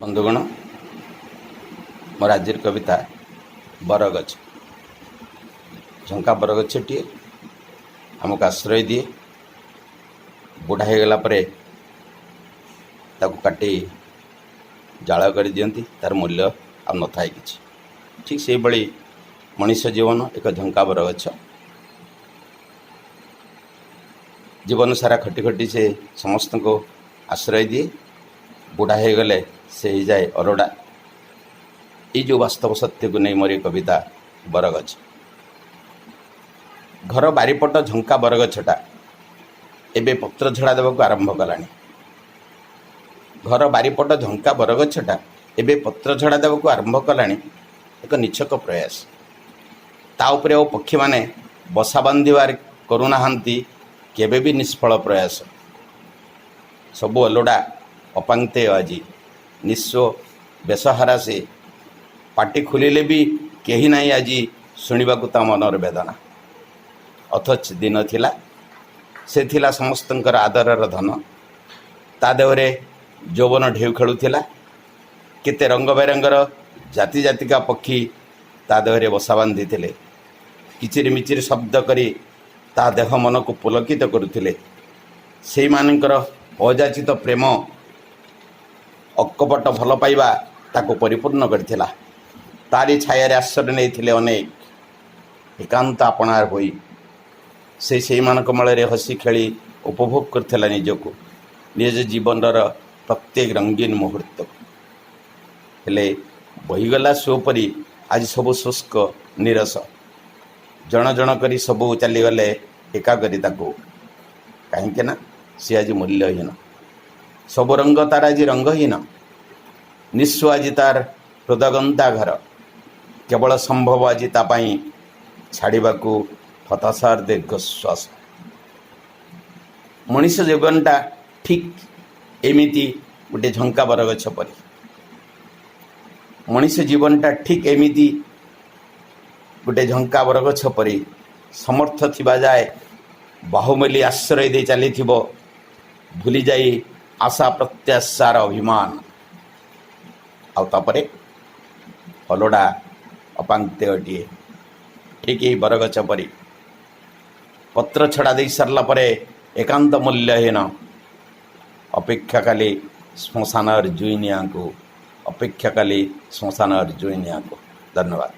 ବନ୍ଧୁଗଣ, ମୋର ଆଜିର କବିତା ବରଗଛ। ଝଙ୍କା ବରଗଛଟିଏ ଆମକୁ ଆଶ୍ରୟ ଦିଏ। ବୁଢ଼ା ହେଇଗଲା ପରେ ତାକୁ କାଟି ଜାଳ କରିଦିଅନ୍ତି, ତାର ମୂଲ୍ୟ ଆଉ ନଥାଏ କିଛି। ଠିକ୍ ସେଇଭଳି ମଣିଷ ଜୀବନ ଏକ ଝଙ୍କା ବରଗଛ। ଜୀବନ ସାରା ଖଟି ଖଟି ସେ ସମସ୍ତଙ୍କୁ ଆଶ୍ରୟ ଦିଏ। ବୁଢ଼ା ହେଇଗଲେ ସେ ହେଇଯାଏ ଅଲୋଡ଼ା। ଏଇ ଯେଉଁ ବାସ୍ତବ ସତ୍ୟକୁ ନେଇ ମୋର ଏ କବିତା ବରଗଛ। ଘର ବାରିପଟ ଝଙ୍କା ବରଗଛଟା ଏବେ ପତ୍ର ଝଡ଼ା ଦେବାକୁ ଆରମ୍ଭ କଲାଣି। ଘର ବାରିପଟ ଝଙ୍କା ବରଗଛଟା ଏବେ ପତ୍ର ଝଡ଼ା ଦେବାକୁ ଆରମ୍ଭ କଲାଣି, ଏକ ନିଛକ ପ୍ରୟାସ। ତା ଉପରେ ଆଉ ପକ୍ଷୀମାନେ ବସା ବାନ୍ଧିବାରେ କରୁନାହାନ୍ତି କେବେ ବି ନିଷ୍ଫଳ ପ୍ରୟାସ। ସବୁ ଅଲୋଡ଼ା, ଅପାଙ୍କ୍ତେୟ ଆଜି, ନିଃସ୍ୱ, ବେସହାରା ସେ। ପାଟି ଖୋଲିଲେ ବି କେହି ନାହିଁ ଆଜି ଶୁଣିବାକୁ ତା ମନର ବେଦନା। ଅଥଚ ଦିନ ଥିଲା, ସେ ଥିଲା ସମସ୍ତଙ୍କର ଆଦରର ଧନ। ତା ଦେହରେ ଯୌବନ ଢେଉ ଖେଳୁଥିଲା। କେତେ ରଙ୍ଗ ବେରଙ୍ଗର ଜାତି ଜାତିକା ପକ୍ଷୀ ତା ଦେହରେ ବସା ବାନ୍ଧିଥିଲେ। କିଚିରି ମିଚିରି ଶବ୍ଦ କରି ତା ଦେହ ମନକୁ ପୁଲକିତ କରୁଥିଲେ। ସେଇମାନଙ୍କର ଅଯାଚିତ ପ୍ରେମ, ଅକପଟ ଭଲ ପାଇବା ତାକୁ ପରିପୂର୍ଣ୍ଣ କରିଥିଲା। ତାରି ଛାୟାରେ ଆଶ୍ରୟ ନେଇଥିଲେ ଅନେକ ଏକାନ୍ତ ଆପଣାର ହୋଇ। ସେ ସେଇମାନଙ୍କ ମେଳରେ ହସି ଖେଳି ଉପଭୋଗ କରିଥିଲା ନିଜକୁ, ନିଜ ଜୀବନର ପ୍ରତ୍ୟେକ ରଙ୍ଗୀନ ମୁହୂର୍ତ୍ତକୁ। ହେଲେ ବହିଗଲା ସୁଅ ପରି ଆଜି ସବୁ ଶୁଷ୍କ, ନିରସ। ଜଣ ଜଣ କରି ସବୁ ଚାଲିଗଲେ ଏକା କରି ତାକୁ। କାହିଁକି ନା ସେ ଆଜି ମୂଲ୍ୟହୀନ। ସବୁ ରଙ୍ଗ ତାର ଆଜି ରଙ୍ଗହୀନ। ନିଃସ୍ୱ ଆଜି ତାର ହୃଦଗନ୍ତା ଘର। କେବଳ ସମ୍ଭବ ଆଜି ତା ପାଇଁ ଛାଡ଼ିବାକୁ ହତାଶାର ଦୀର୍ଘଶ୍ୱାସ। ମଣିଷ ଜୀବନଟା ଠିକ୍ ଏମିତି ଗୋଟେ ଝଙ୍କା ବରଗଛ ପରି। ମଣିଷ ଜୀବନଟା ଠିକ୍ ଏମିତି ଗୋଟେ ଝଙ୍କା ବରଗଛ ପରି। ସମର୍ଥ ଥିବା ଯାଏ ବାହୁ ମେଲି ଆଶ୍ରୟ ଦେଇ ଚାଲିଥିବ, ଭୁଲିଯାଇ ଆଶା ପ୍ରତ୍ୟାଶାର ଅଭିମାନ। ଆଉ ତାପରେ ଅଲୋଡ଼ା, ଅପାଙ୍କ୍ତେୟଟିଏ, ଠିକ୍ ଏଇ ବରଗଛ ପରି। ପତ୍ର ଛଡ଼ା ଦେଇ ସାରିଲା ପରେ ଏକାନ୍ତ ମୂଲ୍ୟହୀନ। ଅପେକ୍ଷା ଖାଲି ଶ୍ମଶାନର ଜୁଇ ନିଆଁକୁ, ଅପେକ୍ଷା ଖାଲି ଶ୍ମଶାନର ଜୁଇ ନିଆଁକୁ। ଧନ୍ୟବାଦ।